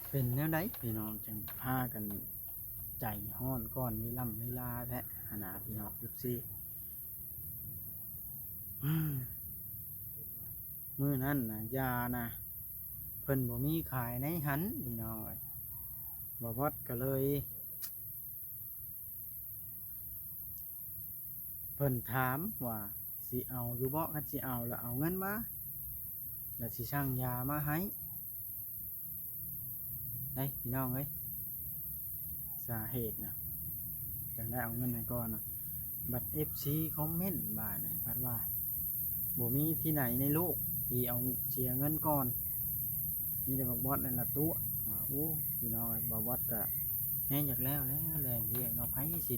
ເປັນແນວໃດພີ່ນ້ອງ ຈັ່ງພາກັນໃຈຮ້ອນກ່ອນເວລ່ຳເວລາແທ້ຫັ້ນນະພີ່ນ້ອງ ເອັຟຊີ? ມື້ນັ້ນນະ ຢານະ ເພິ່ນບໍ່ມີຂາຍໃນຫັ້ນພີ່ນ້ອງເອີຍ. ບ່າວບອດກໍເລີຍ ເພິ່ນຖາມວ່າ ຊິເອົາຢູ່ບໍ່? ຄັນຊິເອົາລະເອົາເງິນມາ ລະຊິສັ່ງຢາມາໃຫ້ເດ້ພີ່ນ້ອງເອີຍ. ສາເຫດນະ ຈັ່ງໄດ້ເອົາເງິນໃຫ້ກ່ອນນະ. ບັດເອັຟຊີຄອມເມັນບາດນີ້ ພັດວ່າ ບໍ່ມີທີ່ໃດໃນໂລກທີ່ເອົາເສຍເງິນກ່ອນ ມີແຕ່ບັກບອດນັ້ນລະຕົວະ. ໂອ້ ພີ່ນ້ອງເອີຍ ບ່າວບອດກະແຮງຢາກແລ້ວແລ້ວ ແລ່ນວຽກເນາະ ໃຜຊິ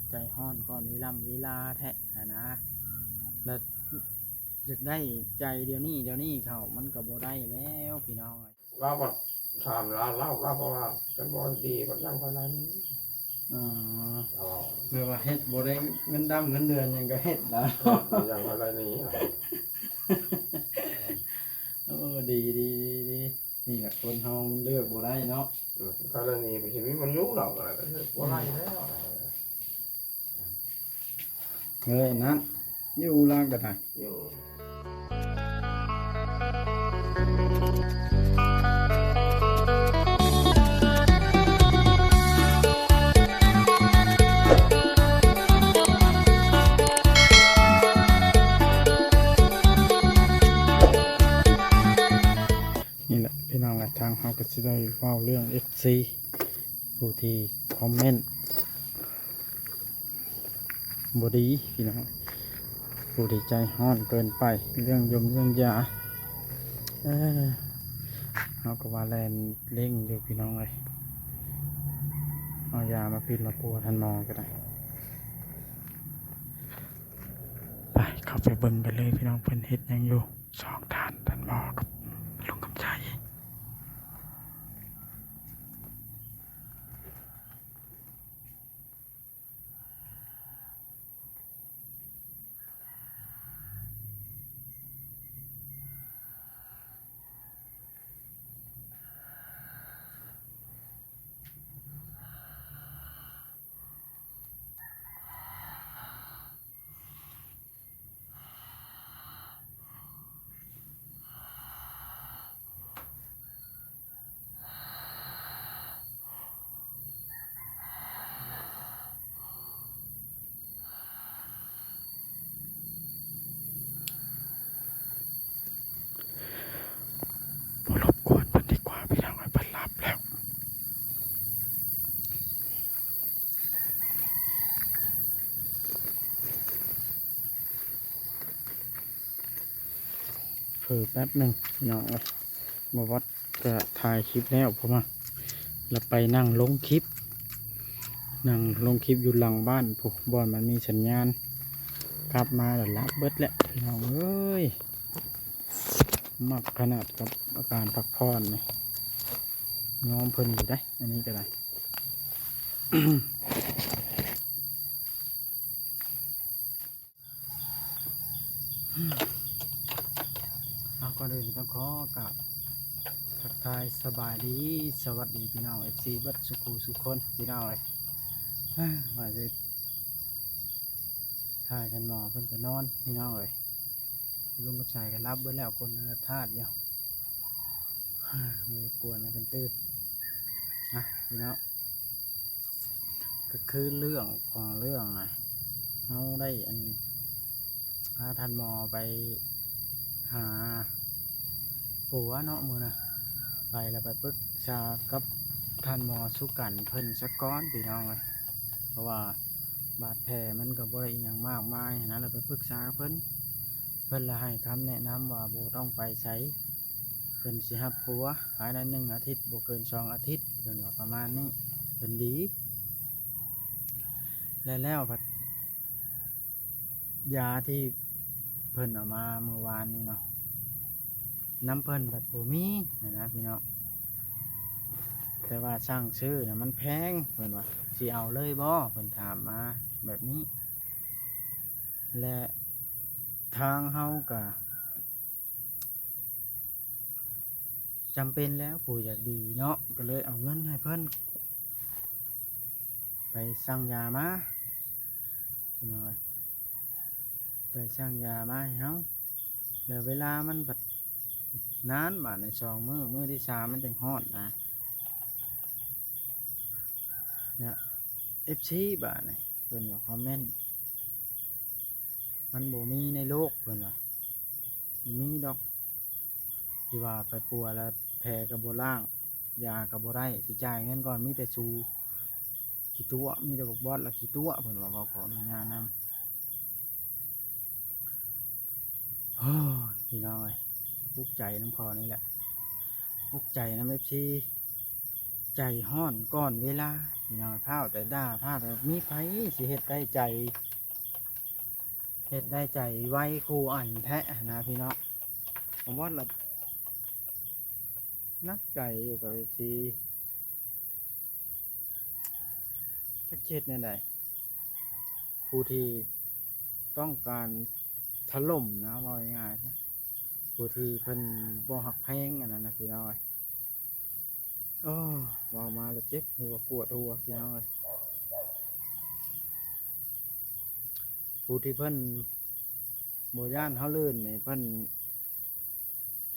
ໃຈຮ້ອນກ່ອນເວລ່ຳເວລາແທ້ຫັ້ນນະ. ລະຢາກໄດ້ໃຈດຽວນີ້ ດຽວນີ້ເຂົ້າ ມັນກໍບໍ່ໄດ້ແລ້ວພີ່ນ້ອງເອີຍ. ລາວກໍຖາມລາວ ລາວ ລາວກໍວ່າ ຄັນບໍ່ດີ ບໍ່ຢ່າງຂ້ອຍໄລ່ໜີ. ອໍ ລາວເວົ້າ ແບບວ່າເຮັດບໍ່ໄດ້ເງິນດຳເງິນເດືອນຫຍັງກໍເຮັດລະ ເອີ ບໍ່ຢ່າງຂ້ອຍໄລ່ໜີ. ໂອ້ ດີ ດີ ດີ ດີ ນີ້ແຫຼະ ຄົນເຮົາມັນເລືອກບໍ່ໄດ້ເນາະ. ເອີ ຖ້າໄລ່ໜີ ມັນຊິມີມັນຢູ່ລາວກໍໄດ້ ບໍ່ໄລ່ແລ້ວ. ເອີ ນັ້ນ ຢູ່ລາວກໍໄດ້ ຢູ່ ນີ້ແຫຼະພີ່ນ້ອງ ທາງເຮົາກໍຊິໄດ້ເວົ້າເລື່ອງເອັຟຊີ ຜູ້ທີ່ຄອມເມັນ ບໍ່ດີພີ່ນ້ອງ ຜູ້ທີ່ໃຈຮ້ອນເກີນໄປ ເລື່ອງຢົມເລື່ອງຢາ. ເອີ ເຮົາກໍວ່າແລ່ນເລັ່ງຢູ່ພີ່ນ້ອງເອີຍ ເອົາຢາມາປິ່ນມາປົວທ່ານໝໍກໍໄດ້. ໄປ ເຂົ້າໄປເບິ່ງກັນເລີຍພີ່ນ້ອງ ເພິ່ນເຮັດຫຍັງຢູ່ ສອງທ່ານ ທ່ານໝໍກັບລຸງຄຳໄຊ. ບໍ່ລົບກວນເພິ່ນດີກວ່າພີ່ນ້ອງເອີຍ ເພິ່ນຫຼັບແລ້ວ. ເຜີແປັບໜຶ່ງພີ່ນ້ອງເອີຍ ບ່າວບອດກະຖ່າຍຄລິບແລ້ວ ເພາະວ່າລະໄປນັ່ງລົງຄລິບ ນັ່ງລົງຄລິບຢູ່ຫຼັງບ້ານພຸ້ນ ບ່ອນມັນມີສັນຍານ ກັບມາລະຫຼັບເບິດແລ້ວພີ່ນ້ອງເອີຍ. ມັກຂະໜາດກັບອາການພັກຜ່ອນນີ້ ຍອມເພິ່ນຢູ່ເດ້ ອັນນີ້ກໍໄດ້. ເອົາ ກ່ອນອື່ນຕ້ອງຂໍກາບທັກທາຍສະບາຍດີ ສະຫວັດດີພີ່ນ້ອງເອັຟຊີເບິດສູ່ຄູ່ສູ່ຄົນພີ່ນ້ອງເອີຍ. ວ່າຊິຖ່າຍທ່ານໝໍເພິ່ນກໍນອນພີ່ນ້ອງເອີຍ ລຸງກັບສາຍກໍຫຼັບເບິດແລ້ວ ກົນລະທາດຢູ່ ບໍ່ໄດ້ກວນໃຫ້ເພິ່ນຕື່ນນະພີ່ນ້ອງ. ກໍຄືເລື່ອງຂອງເລື່ອງນະ ເຮົາໄດ້ອັນ ພາທ່ານໝໍໄປຫາຜົວເນາະ ມື້ນະ ໄປແລ້ວໄປປຶກສາກັບທ່ານໝໍສຸກັນເພິ່ນສາກ່ອນພີ່ນ້ອງເອີຍ ເພາະວ່າບາດແຜມັນກໍບໍ່ໄດ້ອີ່ຫຍັງມາກມາຍຫັ້ນນະ ແລ້ວໄປປຶກສາກັບເພິ່ນ ເພິ່ນລະໃຫ້ຄຳແນະນຳວ່າບໍ່ຕ້ອງໄປໃສ ເພິ່ນຊິຮັບຜົວພາຍໃນໜຶ່ງອາທິດ ບໍ່ເກີນສອງອາທິດ ເພິ່ນວ່າປະມານນີ້ ເພິ່ນດີ. ແລະແລ້ວພັດ ຢາທີ່ເພິ່ນເອົາມາມື້ວານນີ້ເນາະ ນຳເພິ່ນພັດບໍ່ມີຫັ້ນນະພີ່ນ້ອງ ແຕ່ວ່າສັ່ງຊື້ນະມັນແພງ ເພິ່ນວ່າ ຊິເອົາເລີຍບໍ່? ເພິ່ນຖາມມາແບບນີ້ ແລະທາງເຮົາກະ ຈຳເປັນແລ້ວ ຜູ້ຢາກດີເນາະ ກໍເລີຍເອົາເງິນໃຫ້ເພິ່ນໄປສັ່ງຢາມາ ພີ່ນ້ອງເອີຍ ໄປສັ່ງຢາມາໃຫ້ເຮົາ ແລ້ວເວລາມັນບັດນານ ບາດນີ້ສອງມື້ ມື້ທີສາມມັນຈັ່ງຮອດນະ ແລ້ວເອັຟຊີບາດນີ້ ເພິ່ນວ່າຄອມເມັນ ມັນບໍ່ມີໃນໂລກ ເພິ່ນວ່າ ບໍ່ມີດອກ ທີ່ວ່າໄປປົວແລ້ວແຜກໍບໍ່ລ້າງ ຢາກໍບໍ່ໄດ້ ຊິຈ່າຍເງິນກ່ອນ ມີແຕ່ສູຂີ້ຕົວະ ມີແຕ່ບັກບອດລະຂີ້ຕົວະ ເພິ່ນວ່າ ເວົ້າຂໍອະນຸຍາດນຳ ໂອ້ຍ ພີ່ນ້ອງເອີຍ ອຸກໃຈນຳຂໍ້ນີ້ແຫຼະ ອຸກໃຈນຳເອັຟຊີ ໃຈຮ້ອນກ່ອນເວລາ ພີ່ນ້ອງ ພ້າວແຕ່ດ່າ ພ້າວແຕ່ ມີໃຜຊິເຮັດໄດ້ໃຈ ເຮັດໄດ້ໃຈໄວຄູ່ອັນແທ້ຫັ້ນນະພີ່ນ້ອງ ບ່າວບອດລະໜັກໃຈຢູ່ກັບເອັຟຊີ ຈັກຊິເຮັດແນວໃດ ຜູ້ທີ່ຕ້ອງການຖະຫຼົ່ມນະ ເວົ້າງ່າຍໆ ຜູ້ທີ່ເພິ່ນບໍ່ຮັກແພງ ອັນນັ້ນນະພີ່ນ້ອງເອີຍ. ໂອ້ ເວົ້າມາແລ້ວເຈັບຫົວປວດຫົວ ພີ່ນ້ອງເອີຍ ຜູ້ທີ່ເພິ່ນບໍ່ຢ້ານເຮົາລື່ນນີ້ ເພິ່ນ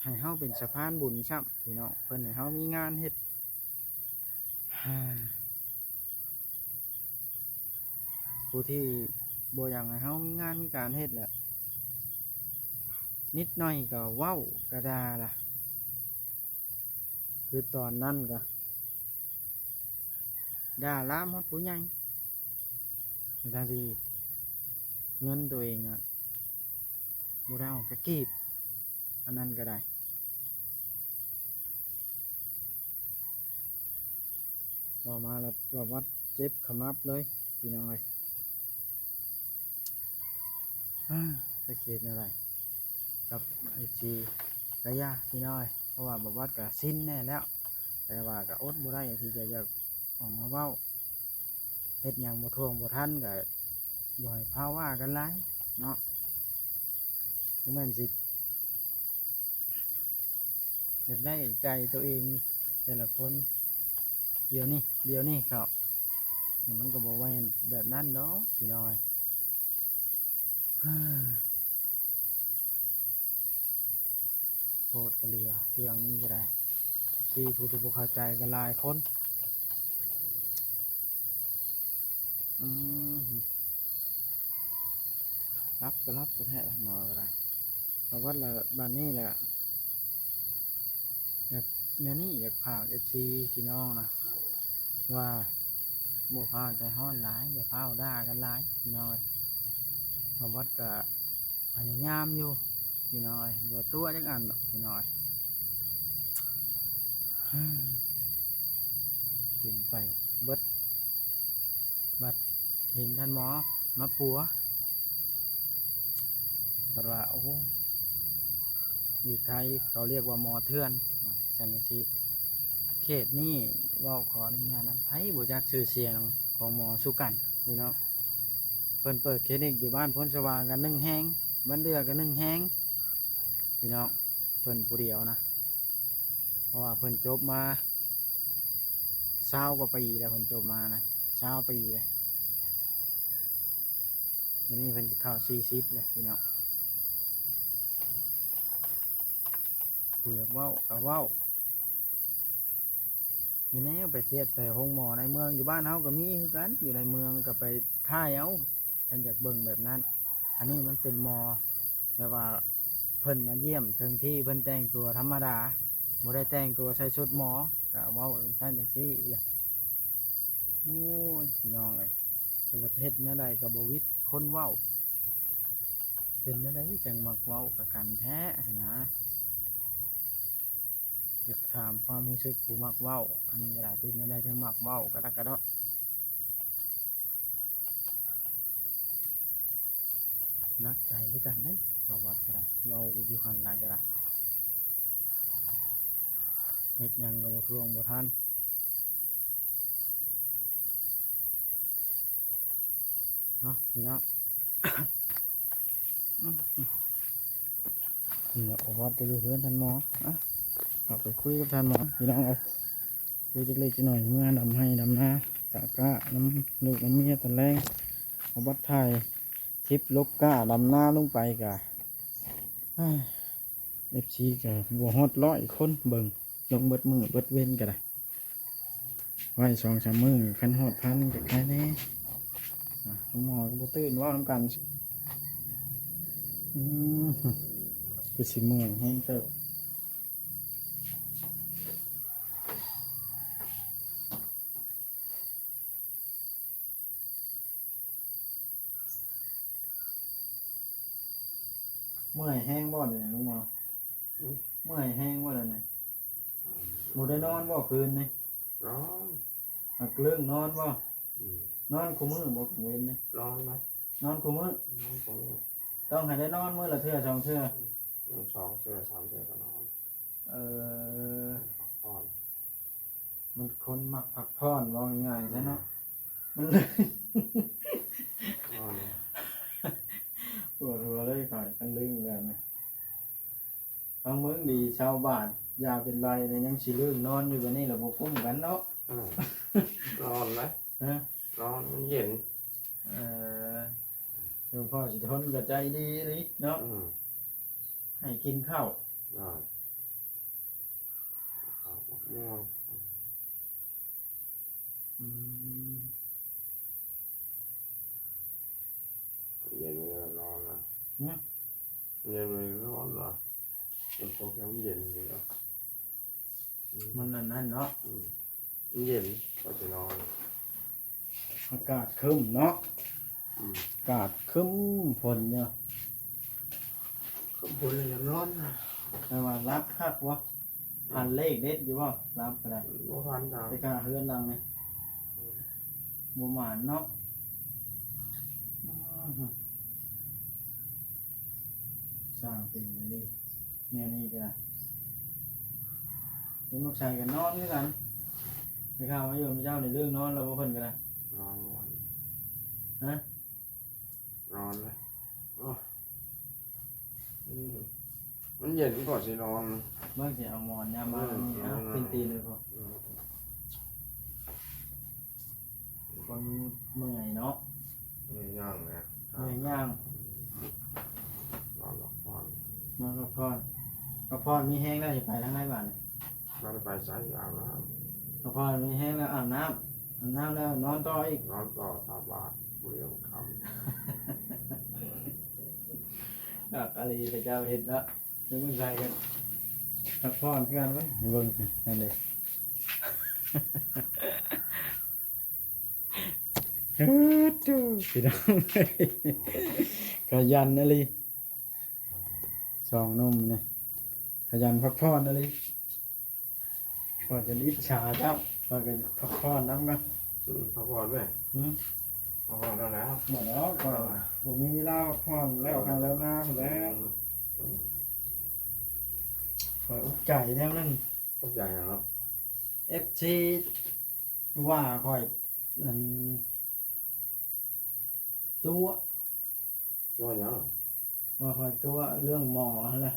ໃຫ້ເຮົາເປັນສະພານບຸນຊ້ຳ ພີ່ນ້ອງ ເພິ່ນໃຫ້ເຮົາມີງານເຮັດ ຜູ້ທີ່ບໍ່ຢາກໃຫ້ເຮົາມີງານມີການເຮັດແຫຼະ ນິດໜ້ອຍກໍເວົ້າກໍດ່າລະ ຄືຕອນນັ້ນກໍດ່າລາມຮອດຜູ້ໃຫຍ່ ທັງໆທີ່ເງິນໂຕເອງນະ ບໍ່ໄດ້ອອກຈັກກີບ ອັນນັ້ນກໍໄດ້ ເວົ້າມາແລ້ວວ່າວັດເຈັບຂະໝັບເລີຍ ພີ່ນ້ອງເອີຍ ຈັກຊິເຮັດແນວໃດ ກັບເອັຟຊີ ກະຢ່າ ພີ່ນ້ອງເອີຍ ເພາະວ່າບ່າວບອດກະຊິນແນ່ແລ້ວ ແຕ່ວ່າກະອົດບໍ່ໄດ້ທີ່ຈະຢາກອອກມາເວົ້າ ເຮັດຫຍັງບໍ່ຖ້ວງບໍ່ທັນກະບໍ່ໃຫ້ພາວ່າກັນຫຼາຍເນາະ ບໍ່ແມ່ນຊິ ຢາກໄດ້ໃຈໂຕເອງແຕ່ລະຄົນ ດຽວນີ້ ດຽວນີ້ເຂົາ ມັນກໍບໍ່ແມ່ນແບບນັ້ນດອກ ພີ່ນ້ອງເອີຍ ໂພດກະເຫຼືອ ເລື່ອງນີ້ກໍໄດ້ ທີ່ຜູ້ທີ່ບໍ່ເຂົ້າໃຈກໍຫຼາຍຄົນ ອືມ ຫຼັບກໍຫຼັບແທ້ໆ ໝໍກໍໄດ້ ປະຫວັດລະບາດນີ້ລະ ຢາກ ແນວນີ້ຢາກຝາກເອັຟຊີພີ່ນ້ອງນະ ວ່າບໍ່ພາວໃຈຮ້ອນຫຼາຍ ຢ່າພາວດ່າກັນຫຼາຍ ພີ່ນ້ອງເອີຍ ປະຫວັດກະພະຍາຍາມຢູ່ ພີ່ນ້ອງເອີຍ ບໍ່ຕົວະຈັກອັນດອກ ພີ່ນ້ອງເອີຍ ເປັນໄປເບິດ ບັດເຫັນທ່ານໝໍມາປົວ ບັດວ່າ ໂອ້ ຢູ່ໄທເຂົາລຽກວ່າໝໍເຖື່ອນ ວ່າຊັ້ນຈັ່ງຊີ້ ເຂດນີ້ເວົ້າຂໍອະນຸຍາດນຳ ໃຜບໍ່ຈັກຊື່ສຽງຂອງໝໍສຸກັນ ພີ່ນ້ອງ ເພິ່ນເປີດຄລີນິກຢູ່ບ້ານໂພນສະຫວ່າງກັນໜຶ່ງແຫ່ງ ບ້ານເດື່ອກັນໜຶ່ງແຫ່ງ ພີ່ນ້ອງ ເພິ່ນຜູ້ດຽວນະ ເພາະວ່າເພິ່ນຈົບມາຊາວກວ່າປີແລ້ວ ເພິ່ນຈົບມານະ ຊາວປີແລ້ວ ດຽວນີ້ເພິ່ນຈະເຂົ້າສີ່ສິບແລ້ວ ພີ່ນ້ອງ ຜູ້ຢາກເວົ້າກໍເວົ້າ ແມ່ນແນວໄປທຽບໃສ່ໂຮງໝໍໃນເມືອງ ຢູ່ບ້ານເຮົາກໍມີຄືກັນ ຢູ່ໃນເມືອງກໍໄປຖ່າຍເອົາ ຄັນຢາກເບິ່ງແບບນັ້ນ ອັນນີ້ມັນເປັນໝໍ ແບບວ່າເພິ່ນມາຢ້ຽມເຖິງທີ່ ເພິ່ນແຕ່ງຕົວທຳມະດາ ບໍ່ໄດ້ແຕ່ງຕົວໃສ່ຊຸດໝໍ ກະເວົ້າຈັ່ງຊັ້ນຈັ່ງຊີ້ອີກລະ ໂອ້ຍ ພີ່ນ້ອງເອີຍ ກະລະເຮັດແນວໃດກະບໍ່ວິດຄົນເວົ້າ ເປັນແນວໃດຈັ່ງມັກເວົ້າກະກັນແທ້ຫັ້ນນະ ຢາກຖາມຄວາມຮູ້ສຶກຜູ້ມັກເວົ້າ ອັນນີ້ກະໄດ້ ເປັນແນວໃດຈັ່ງມັກເວົ້າກະດັກກະດໍ້. ໜັກໃຈຄືກັນເດ້ ປະຫວັດກໍໄດ້ ເວົ້າຢູ່ຫັ້ນຫຼາຍກໍໄດ້ ເຮັດຫຍັງກໍບໍ່ຖ້ວງບໍ່ທັນເນາະ ພີ່ນ້ອງ ນີ້ແຫຼະ ປະຫວັດກໍຢູ່ເຮືອນທ່ານໝໍ ອະ ເຂົ້າໄປຄຸຍກັບທ່ານໝໍ ພີ່ນ້ອງເອີຍ, ຄຸຍຈັກເລັກຈັກໜ້ອຍ ເມືອດຳໄຮ່ດຳນາ ກະກະນຳລູກນຳເມຍຕອນແລງ. ເອົາບັດຖ່າຍຄລິບລົບກ້າດຳນາລົງໄປກະ ເອັຟຊີ ກະບໍ່ຮອດຮ້ອຍຄົນເບິ່ງ ລົງເບິດມື້ເບິດເວັນກະໄດ້. ໄວ້ສອງສາມມື້ ຄັນຮອດພັນກະໄຄແດ່. ອາ ລຸງໝໍກະບໍ່ຕື່ນເວົ້ານຳກັນ. ອືມ ຄືຊິເມື່ອຍແຮງເຕີບ. ເມື່ອຍແຮງບໍ່ດຽວນີ້ ລຸງໝໍ? ອືມ ເມື່ອຍແຮງບໍ່ດຽວນີ້? ອືມ ບໍ່ໄດ້ນອນບໍ່ຄືນນີ້? ນອນ. ຫາກເລື່ອງນອນບໍ່? ອືມ ນອນຄູ່ມື້ບໍ່ກາງເວັນນີ້? ນອນນະ. ນອນຄູ່ມື້? ນອນຄູ່ມື້. ຕ້ອງໃຫ້ໄດ້ນອນມື້ລະເທື່ອສອງເທື່ອ? ອືມ ສອງເທື່ອສາມເທື່ອກະນອນ. ເອີ ພັກຜ່ອນ ມັນຄົນມັກພັກຜ່ອນ ເວົ້າງ່າຍໆຊະເນາະ. ອືມ ມັນ ນອນ ປວດຫົວເລີຍຂ້ອຍ ຄັນເລື່ອງແບບນີ້. ຟັງເບິ່ງດີ ຊາວບາດຢາເປັນໄລແລ້ວ ຍັງຊິເລື່ອງນອນຢູ່ແບບນີ້ລະ ບໍ່ກຸ້ມກັນເນາະ. ອືມ ນອນນະ. ຮະ? ນອນ ມັນເຢັນ. ເອີ ຫຼວງພໍ່ສີທົນກະໃຈດີອີ່ຫຼີເນາະ. ອືມ ໃຫ້ກິນເຂົ້າ. ນອນ ເຂົ້າໝາກມ່ວງ. ອືມ ເຢັນນີ້ນອນນະ. ຫື? ເຢັນນີ້ນອນນະ. ມັນໂປຣແກຣມເຢັນດີເນາະ. ອືມ ມັນອັນນັ້ນເນາະ. ອືມ ມັນເຢັນ ກວ່າຈະນອນ. ອາກາດຄຶ້ມເນາະ. ອືມ ອາກາດຄຶ້ມຝົນຢູ່. ຄຶ້ມຝົນແລ້ວຢາກນອນ. ແຕ່ວ່າຫຼັບຄັກບໍ່? ອືມ ຝັນເລກເດັດຢູ່ບໍ່? ຫຼັບກະໄດ້. ບໍ່ຝັນດອກ. ໄປກະເຮືອນຫຼັງນີ້. ອືມ ບໍ່ໝານເນາະ. ອືມ ຊ່າງເປັນອີ່ຫຼີ ແນວນີ້ກະໄດ້. ລຸງນຳໃສກະນອນຄືກັນ. ໄດ້ຂ່າວວ່າຢູ່ນຳເຈົ້ານີ້ເລື່ອງນອນແລ້ວບໍ່ ເພິ່ນກະໄດ້? ນອນ. ຮະ? ນອນນະ. ໂອ້ ອືມ ມັນເຢັນກ່ອນຊິນອນ. ເບິ່ງຊິເອົາໝອນຍາມມາ ເອີ ນີ້ ເອົາ ເອີ ເປັນຕີນເລີຍພໍ. ອືມ ຄົນເມື່ອຍເນາະ. ເມື່ອຍຍ່າງນະ. ເມື່ອຍຍ່າງ. ນອນພັກຜ່ອນ ນອນພັກຜ່ອນ. ພັກຜ່ອນມີແຮງແລ້ວຊິໄປທາງໃດບາດນີ້? ບໍ່ໄດ້ໄປໃສ ອາບນ້ຳ. ພັກຜ່ອນມີແຮງແລ້ວອາບນ້ຳ ອາບນ້ຳແລ້ວນອນຕໍ່ອີກ. ນອນຕໍ່ ຕາບາດ ບໍ່ໄດ້ຄຳ. ຄັກອີ່ຫຼີ ເຂົາເຈົ້າເຮັດເນາະ. ເບິ່ງໃສ່ກັນ ພັກຜ່ອນຄືກັນເບິ່ງ ເບິ່ງນັ້ນເດ້. ເອີ ໂທ້ ພີ່ນ້ອງ ຂະຫຍັນອີ່ຫຼີ ສອງໜຸ່ມນີ້ ຂະຫຍັນພັກຜ່ອນອີ່ຫຼີ. ຂ້ອຍຈົນອິດສາເຈົ້າ ຂ້ອຍກະພັກຜ່ອນນຳກ່ອນ. ອືມ ພັກຜ່ອນແມ້. ຫື? ພັກຜ່ອນແລ້ວ. ໝົດແລ້ວ ຂ້ອຍບໍ່ມີເວລາພັກຜ່ອນ ແລ້ວໄຮ່ແລ້ວນາພຸ້ນແຫຼະ. ອືມ ຂ້ອຍອຸກໃຈແນວນັ້ນ. ອຸກໃຈຫຍັງເນາະ? ເອັຟຊີ ວ່າຂ້ອຍ ອັນ ຕົວະ. ຕົວະຫຍັງ? ວ່າຂ້ອຍຕົວະເລື່ອງໝໍຫັ້ນແຫຼະ.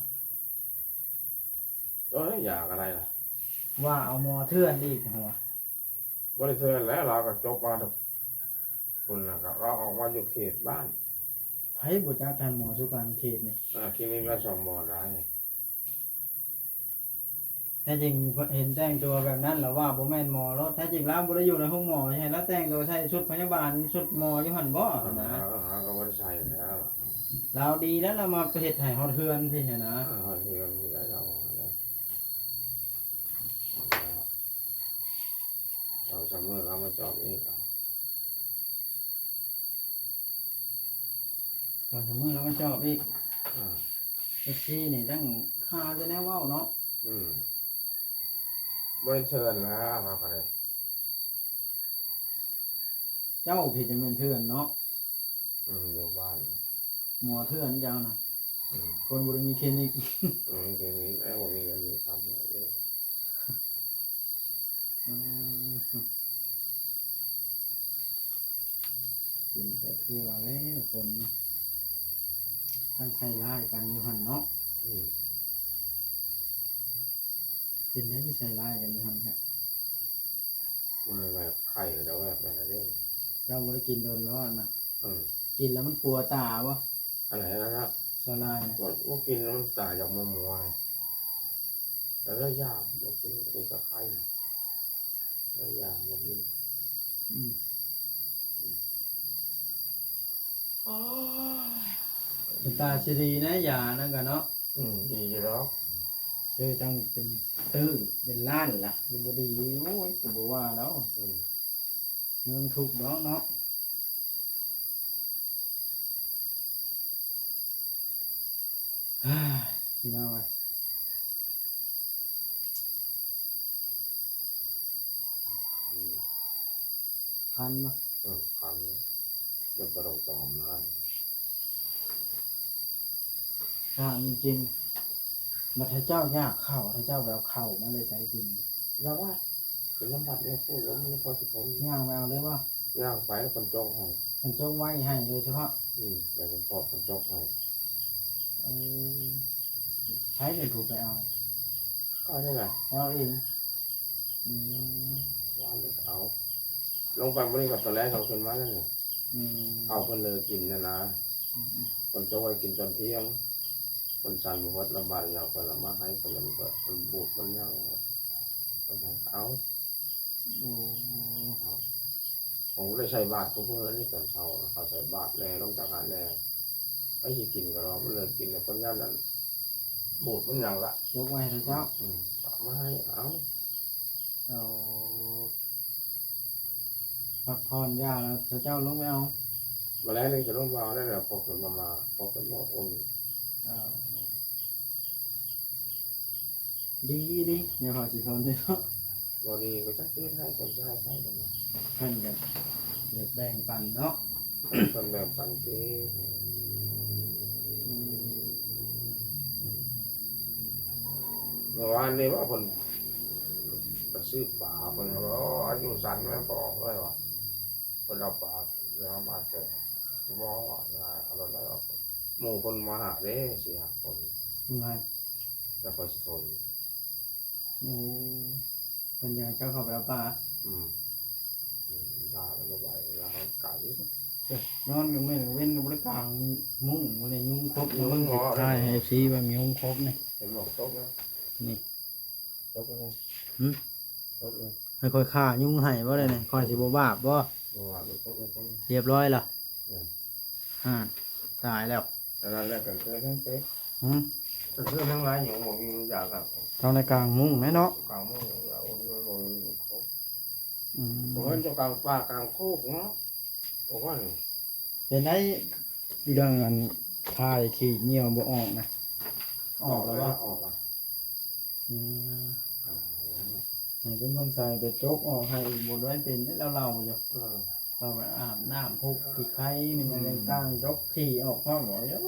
ຕົວະຢາກະໄດ້ລະ. ວ່າເອົາໝໍເຖື່ອນອີກຫັ້ນຫວາ. ບໍ່ໄດ້ເຖື່ອນແລ້ວ ລາວກະຈົບມາແຕ່ພຸ້ນ ລະກະລາວອອກມາຢູ່ເຂດບ້ານ. ໃຜບໍ່ຈັກທ່ານໝໍສຸການເຂດນີ້? ອ່າ ຄລີນິກລາວສອງໝໍຫຼາຍ. ແທ້ຈິງເຫັນແຕ່ງຕົວແບບນັ້ນລະວ່າບໍ່ແມ່ນໝໍໂລດ. ແທ້ຈິງລາວບໍ່ໄດ້ຢູ່ໃນໂຮງໝໍ ໃຫ້ລາວແຕ່ງຕົວໃສ່ຊຸດພະຍາບານ ຊຸດໝໍຢູ່ຫັ້ນບໍ ຫັ້ນນະ. ເອີ ເຮົາກະບໍ່ໄດ້ໃສ່ແລ້ວ. ລາວດີແລ້ວ ລາວມາເຮັດໃຫ້ຮອດເຮືອນພີ້ຫັ້ນນະ. ເອີ ຮອດເຮືອນພີ້ແລ້ວ ລາວວ່າໄດ້. ສອງສາມມື້ລາວມາຈອບອີກ. ສອງສາມມື້ລາວມາຈອບອີກ. ອ່າ ເອັຟຊີນີ້ຈັ່ງຫາແຕ່ແນວເວົ້າເນາະ. ອືມ ບໍ່ໄດ້ເຖື່ອນແລ້ວ ເຮົາກະໄດ້. ເຈົ້າຜິດຈັ່ງແມ່ນເຖື່ອນເນາະ. ອືມ ຢູ່ບ້ານ ໝໍເຖື່ອນເຈົ້ານະ. ອືມ ຄົນບໍ່ໄດ້ມີຄລີນິກ. ເອີ ຄລີນິກແລ້ວບໍ່ມີເງິນມີຄຳ. ອືມ ເປັນໄປທົ່ວແລ້ວຄົນ ທັງໃສ່ຮ້າຍກັນຢູ່ຫັ້ນເນາະ. ອືມ. ປັນຫຍັງຄືໃສ່ຮ້າຍກັນຢູ່ຫັ້ນແທ້? ມັນແບບໄຂ້ກໍຈະແວບນັ້ນແຫຼະເດ້. ເຈົ້າບໍ່ໄດ້ກິນດົນແລ້ວນະ? ເອີ ກິນແລ້ວມັນປົວຕາບໍ່? ອັນໃດນັ້ນນະ? ສາຫຼ່າຍນະ. ບໍ່ ບໍ່ກິນແລ້ວມັນຕາຢາກມົວໆ ແລ້ວຢາບໍ່ກິນ ອັນນີ້ກໍໄຂ້ ແລ້ວຢາບໍ່ກິນ. ອືມ ອືມ ໂອ້ຍ ເປັນຕາຊິດີນະ ຢານັ້ນກະເນາະ. ອືມ ດີຢູ່ດອກ. ຊື້ຕັ້ງເປັນຕື້ເປັນລ້ານລະ ຍັງບໍ່ດີ. ໂອ້ຍ ກໍບໍ່ວ່າດອກ. ອືມ ເມືອງທຸກດອກເນາະ. ເຮີ້ຍ ພີ່ນ້ອງເອີຍ ຄັນບໍ່? ເອີ ຄັນ ແບບບໍ່ຕ້ອງຕອມນະ. ຖາມຈິງໆ ບັດຖ້າເຈົ້າຢາກເຂົ້າ ຖ້າເຈົ້າໄປເອົາເຂົ້າມາແຕ່ໃສກິນ? ລະວ່າ ເປັນນຳວັດແລ້ວ ພຸ້ນແລ້ວມັນພໍຊິທົນ. ຍ່າງໄປເອົາເລີຍບໍ່? ຍ່າງໄປແລ້ວເພິ່ນຈົກໃຫ້ ເພິ່ນຈົກໄວ້ໃຫ້ໂດຍສະເພາະ. ອືມ ໂດຍສະເພາະເພິ່ນຈົກໃຫ້. ເອີ ໃຜເປັນຜູ້ໄປເອົາ? ກໍນີ້ແຫຼະ ເອົາເອງ. ອືມ ວ່າແລ້ວກໍເອົາ ລົງໄປມື້ນີ້ກໍຕອນແລກເຂົາຂຶ້ນມານັ້ນແຫຼະ. ອືມ ເຂົ້າເພິ່ນເລີກິນນັ້ນນະ. ອືມໆ ເພິ່ນຈົກໄວ້ກິນຕອນທ່ຽງ ເພິ່ນສັນບໍ່ເບິດລະບາດຫຍັງ ເພິ່ນລະມາໃຫ້ ເພິ່ນລະ ມັນເບິດ ມັນບູດ ມັນຫຍັງ ເພິ່ນໃຫ້ເອົາ. ໂອ້ ເຮົາບໍ່ໄດ້ໃສ່ບາດຄູ່ມື້ນີ້ ຕອນເຊົ້າເຂົາໃສ່ບາດແດ່ ລົງຈາກຫັ້ນແດ່ ໃຜຊິກິນກໍລອ ມັນເລີກກິນແລ້ວ ເພິ່ນຢ້ານອັນ ບູດມັນຫຍັງລະ ຈົກໄວ້ໃຫ້ເຈົ້າ. ອືມ ເອົາມາໃຫ້ເອົາ. ໂອ້ ພັກຜ່ອນຢາແລ້ວ ເຈົ້າລົງໄປເອົາ. ມາແລ້ວນີ້ຈະລົງມາແລ້ວ ພໍເພິ່ນມາ ມາ ພໍເພິ່ນມາອຸ່ນ. ເອີ ດີອີຫຼີ ຢ່າວ່າຊິຊົນເນາະ. ບໍ່ດີກໍຈັກຊິເຮັດໃຫ້ຄົນຊາຍໃຜກັນເນາະ. ເພິ່ນກໍຢາກແບ່ງປັນເນາະ. ເພິ່ນແບ່ງປັນເກ. ອືມ ເມື່ອວານນີ້ວ່າເພິ່ນໄປຊື້ປາ ເພິ່ນວ່າອາຍຸສັ້ນແມ່ນບໍ່ອອກເລີຍວ່າ ເພິ່ນເອົາປາມາແຈກໝໍວ່າ ເອົາລົດໄດ້ອອກ ໝູ່ເພິ່ນມາຫາເດ້ ສີ່ຫ້າຄົນ. ເພິ່ນວ່າ ແລ້ວຂ້ອຍຊິທົນ. ໂອ້ ເພິ່ນຢາກໃຫ້ເຈົ້າເຂົ້າໄປເອົາປາ. ອືມ ອືມ ລາວບໍ່ໄຫວ ລາວໄກ. ນອນກາງມື້ກາງເວັນກໍບໍ່ໄດ້ກາງມຸ້ງ ບໍ່ໄດ້ຍຸງຄົບ. ຍຸງ ເບິ່ງ ຖ່າຍໃຫ້ເອັຟຊີເບິ່ງ ຍຸງຄົບນີ້ ເຫັນບໍ່? ຕົກແລ້ວ ນີ້ ຕົກແລ້ວ. ຫື? ຕົກແລ້ວ. ໃຫ້ຂ້ອຍຂ້າຍຸງໃຫ້ບໍ່ໄດ້ນີ້? ຂ້ອຍຊິບໍ່ບາບບໍ່? ບໍ່ບາບ. ຕົກແລ້ວ ຕົກແລ້ວ. ຮຽບຮ້ອຍລະ. ເອີ ອ່າ ຕາຍແລ້ວ. ອັນນັ້ນແຫຼະ ກາງຄືນແຮງເຕະ. ຫື? ກາງຄືນແຮງຫຼາຍຍຸງ ບໍ່ມີຢາກັດ. ເຂົ້າໃນກາງມຸ້ງແມ່ນເນາະ. ກາງມຸ້ງ ບໍ່ມີຄົບ. ອືມ ເພິ່ນເຈົ້າກາງປ່າກາງໂຄກເນາະ. ໂອ້ຍ ເປັນໄດ ເລື່ອງອັນຖ່າຍຂີ້ເຫຍື້ອບໍ່ອອກນະ? ອອກແລ້ວບໍ່? ອອກແລ້ວ. ອືມ ໃຫ້ລຸງຄຳໄຊໄປຈົກອອກໃຫ້ອີກ ບໍ່ໄດ້ເປັນແລ້ວ ເລົ່າຢູ່. ເອີ ເຮົາໄປອາບນ້ຳ ພົກຂີ້ໄຄ ແມ່ນຫຍັງຕ່າງໆ ຈົກຂີ້ອອກພ້ອມບໍ່? ເອີ ດຽວມັ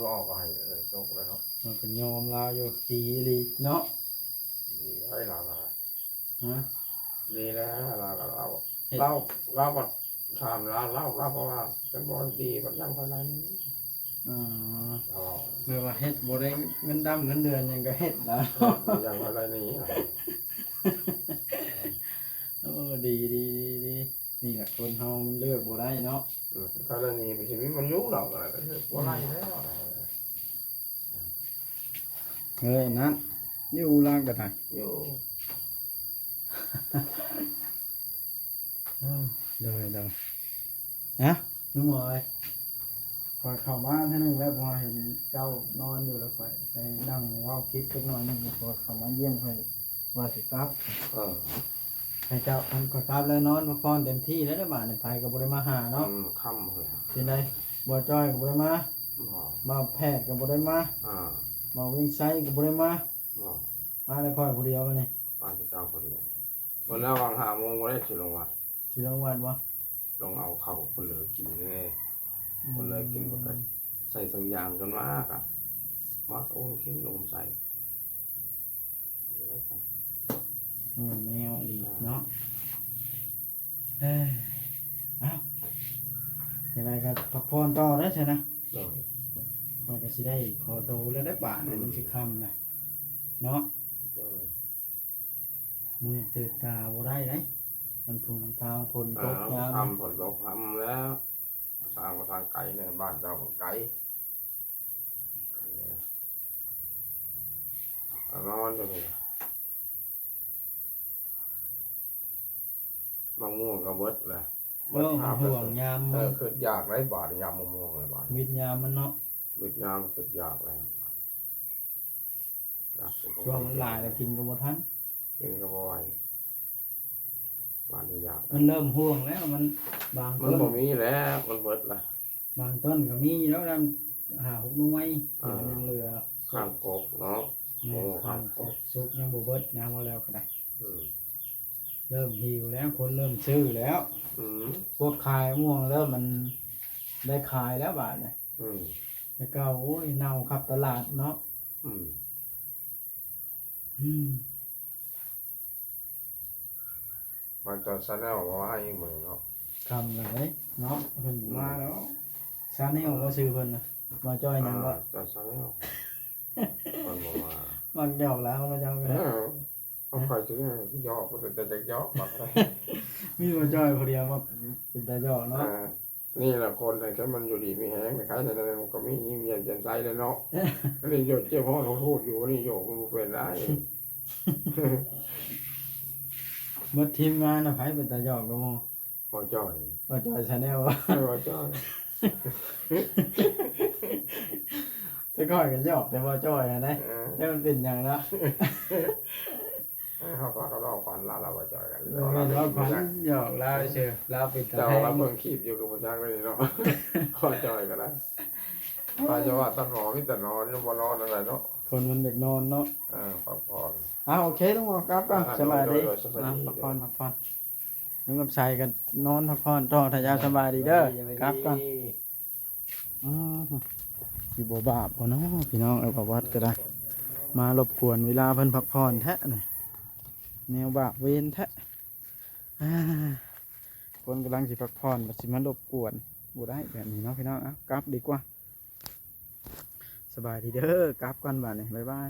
ນອອກກໍໃຫ້ ເອີ ຈົກແລ້ວເນາະ. ມັນກໍຍອມລາວຢູ່ ດີອີ່ຫຼີເນາະ. ດີຫຼາຍລາວ. ຮະ? ດີແລ້ວ ລາວກໍ ລາວ ເຮັດ ລາວ ລາວກໍຖາມລາວ ລາວ ລາວກໍວ່າ ຄັນບໍ່ດີບັດຍັງເທົ່ານັ້ນ. ອໍ ລາວ ແບບວ່າເຮັດບໍ່ໄດ້ເງິນດຳເງິນເດືອນຫຍັງກໍເຮັດລະ ຍັງເທົ່ານັ້ນນີ້. ໂອ້ ດີ ດີ ດີ ດີ ນີ້ແຫຼະ ຄົນເຮົາມັນເລືອກບໍ່ໄດ້ເນາະ. ເອີ ຖ້າລະນີ້ໄປຊິມີມັນຢູ່ດອກ ກໍໄດ້ ບໍ່ໄດ້ແລ້ວ. ເອີ ອັນນັ້ນ ຢູ່ລາວກໍໄດ້ ຢູ່. ໂດຍ ໂດຍ ນະ ລຸງໝອຍ ຂ້ອຍເຂົ້າມາເທື່ອໜຶ່ງແລ້ວ ເພາະວ່າເຫັນເຈົ້ານອນຢູ່ ແລ້ວຂ້ອຍໄປນັ່ງເວົ້າຄິດຈັກໜ້ອຍໜຶ່ງ ແລ້ວຂ້ອຍເຂົ້າມາຢ້ຽມ ຂ້ອຍວ່າຊິກັບ. ເອີ ໃຫ້ເຈົ້າ ຄັນຂ້ອຍກັບແລ້ວ ນອນພັກຜ່ອນເຕັມທີ່ແລ້ວເດີ້ ບາດນີ້ ໃຜກໍບໍ່ໄດ້ມາຫາເນາະ. ອືມ ຄ່ຳເລີຍ. ເປັນໃດ? ບ່າວຈ້ອຍກໍບໍ່ໄດ້ມາ. ບໍ່. ບ່າວແພດກໍບໍ່ໄດ້ມາ. ອ່າ. ບ່າວວຽງໄຊກໍບໍ່ໄດ້ມາ. ບໍ່. ມາແຕ່ຂ້ອຍຜູ້ດຽວບາດນີ້. ມາແຕ່ເຈົ້າຜູ້ດຽວ. ເພິ່ນລະຫວ່າງຫ້າໂມງບໍ່ໄດ້ຊິລົງວັດ. ຊິລົງວັດບໍ່? ລົງເອົາເຂົ້າເພິ່ນເລີກິນແດ່. ອືມ ເພິ່ນເລີກິນ ເພິ່ນກໍໃສ່ຖົງຢາງກັນມາ ກະມາໂອນກິນລົງໃສ່. ໂອ້ ແນວອີ່ຫຼີເນາະ. ເອີ ເອົ້າ ຈັ່ງໃດກໍພັກຜ່ອນຕໍ່ເດີ້ຊັ້ນນະ. ໂດຍ. ຂ້ອຍກໍຊິໄດ້ຂໍໂຕແລ້ວເດີ້ ບາດນີ້ ອືມ ມັນຊິຄ່ຳລະ. ເນາະ ໂດຍ ມືດຕື່ນຕາບໍ່ໄດ້ເດ້ ນ້ຳທຸ່ງນ້ຳທາງ ຝົນຕົກຍາມ ຄ່ຳ ຝົນຕົກຄ່ຳແລ້ວ ທາງ ທາງໄກແດ່ ບ້ານເຈົ້າກໍໄກ ໄກແດ່ ນອນຢູ່ນີ້ ມະມ່ວງກໍເບິດແລ້ວ ເອີ ເບິດ ມັນຫ່ວງຍາມ ເອີ ມັນ ຄຶດຢາກໄດ້ບາດ ຍາມມະມ່ວງແລ້ວບາດ ວິດຍາມມັນເນາະ ວິດຍາມຄຶດຢາກແລ້ວ ຢາກ ຊ່ວງມັນຫຼາຍແລ້ວກິນກໍບໍ່ທັນ ກິນກໍບໍ່ໄຫວ ບາດນີ້ຢາກ ມັນເລີ່ມຫ່ວງແລ້ວ ມັນ ບາງ ມັນ ຕົ້ນ ບໍ່ມີແລ້ວ ມັນເບິດລະ ບາງຕົ້ນກໍມີຢູ່ແລ້ວ ນຳ ຫ້າຫົກໜ່ວຍ ເອີ ທີ່ມັນຍັງເຫຼືອ ຂ້າງກົກເນາະ ແມ່ນ ໂອ້ ຂ້າງກົກ ຂ້າງກົກສຸກຍັງບໍ່ເບິດນະ ວ່າແລ້ວກໍໄດ້ ອືມ ເລີ່ມຫິວແລ້ວ ຄົນເລີ່ມຊື້ແລ້ວ ອືມ ພວກຂາຍມ່ວງເລີ່ມ ມັນໄດ້ຂາຍແລ້ວບາດນີ້ ອືມ ແຕ່ເກົ່າ ໂອ້ຍ ເນົ່າຄັບຕະຫຼາດເນາະ ອືມ ອືມ ມາຈອຍຊາແນລບໍ່ມາອີກມື້ນີ້ເນາະ ຄ່ຳແລ້ວເດ້ເນາະ ເພິ່ນ ອືມ ມາແລ້ວ ຊາແນລບໍ່ ຊື່ເພິ່ນນະ ມາຈອຍຫຍັງກໍ ອ່າ ຈອຍຊາແນລ ເພິ່ນບໍ່ມາ ມັກຫຍອກລາວເນາະເຈົ້າກໍໄດ້ ເອີ ເອົາ ເອີ ຂ້ອຍຊິຫຍອກ ເພິ່ນກໍຢາກຫຍອກ ມັກໄດ້ ມີມາຈອຍຜູ້ດຽວມັກເປັນຕາຫຍອກເນາະ ອ່າ ນີ້ລະຄົນ ຄັນມັນຢູ່ດີມີແຮງ ໃຜໆ ນັ້ນມັນກໍມີຍິ້ມແຍ້ມແຈ່ມໃສແຫຼະເນາະ ອັນນີ້ໂຍກເຈັບຮ້ອນເຮົາໂທດຢູ່ ອັນນີ້ໂຍກມັນບໍ່ເປັນໄດ ໝົດທີມງານນະ ໃຜເປັນຕາຫຍອກກວ່າໝູ່ ບໍ່ຈ່ອຍ ບໍ່ຈ່ອຍຊາແນລ ເອີ ບໍ່ຈ່ອຍ ແຕ່ຂ້ອຍກໍຫຍອກແຕ່ບໍ່ຈ່ອຍຫັ້ນເດ້ ເອີ ແຕ່ມັນເປັນຫຍັງເນາະ ເອີ ເຮົາພາກັນເວົ້າຂວັນລາວ ລາວບໍ່ຈ່ອຍກັນ ແມ່ນເວົ້າຂວັນ ຫຍອກລາວຊື່ ລາວເປັນຕາແພງ ລາວເບິ່ງຄລິບຢູ່ກໍບໍ່ຈັກເລີຍເນາະ ບໍ່ຈ່ອຍກໍໄດ້ ວ່າຈະວ່າຕາໜໍມີແຕ່ນອນ ຍັງບໍ່ນອນອັນໃດເນາະ ຄົນມັນຢາກນອນເນາະ ເອີ ພັກຜ່ອນ ອ່າ ໂອເຄ ລຸງອອກກັບກ່ອນ ອ່າ ສະບາຍດີ ໂດຍ ໂດຍ ສະບາຍດີ ອ່າ ພັກຜ່ອນ ພັກຜ່ອນ ລຸງກັບໄຊກໍນອນພັກຜ່ອນຕໍ່ ທ່ານເຈົ້າສະບາຍດີເດີ ສະບາຍດີ ກັບກ່ອນ ອືມ ຊິບໍ່ບາບບໍ່ເນາະພີ່ນ້ອງເອີຍ ປະຫວັດກໍໄດ້ ມາລົບກວນເວລາເພິ່ນພັກຜ່ອນແທ້ນີ້ ແນວບາບເວນແທ້ ອ່າ ຄົນກຳລັງຊິພັກຜ່ອນ ບັດຊິມາລົບກວນ ບໍ່ໄດ້ແບບນີ້ເນາະພີ່ນ້ອງ ເອົາ ກັບດີກວ່າ ສະບາຍດີເດີ ກັບກ່ອນບາດນີ້ ບາຍບາຍ.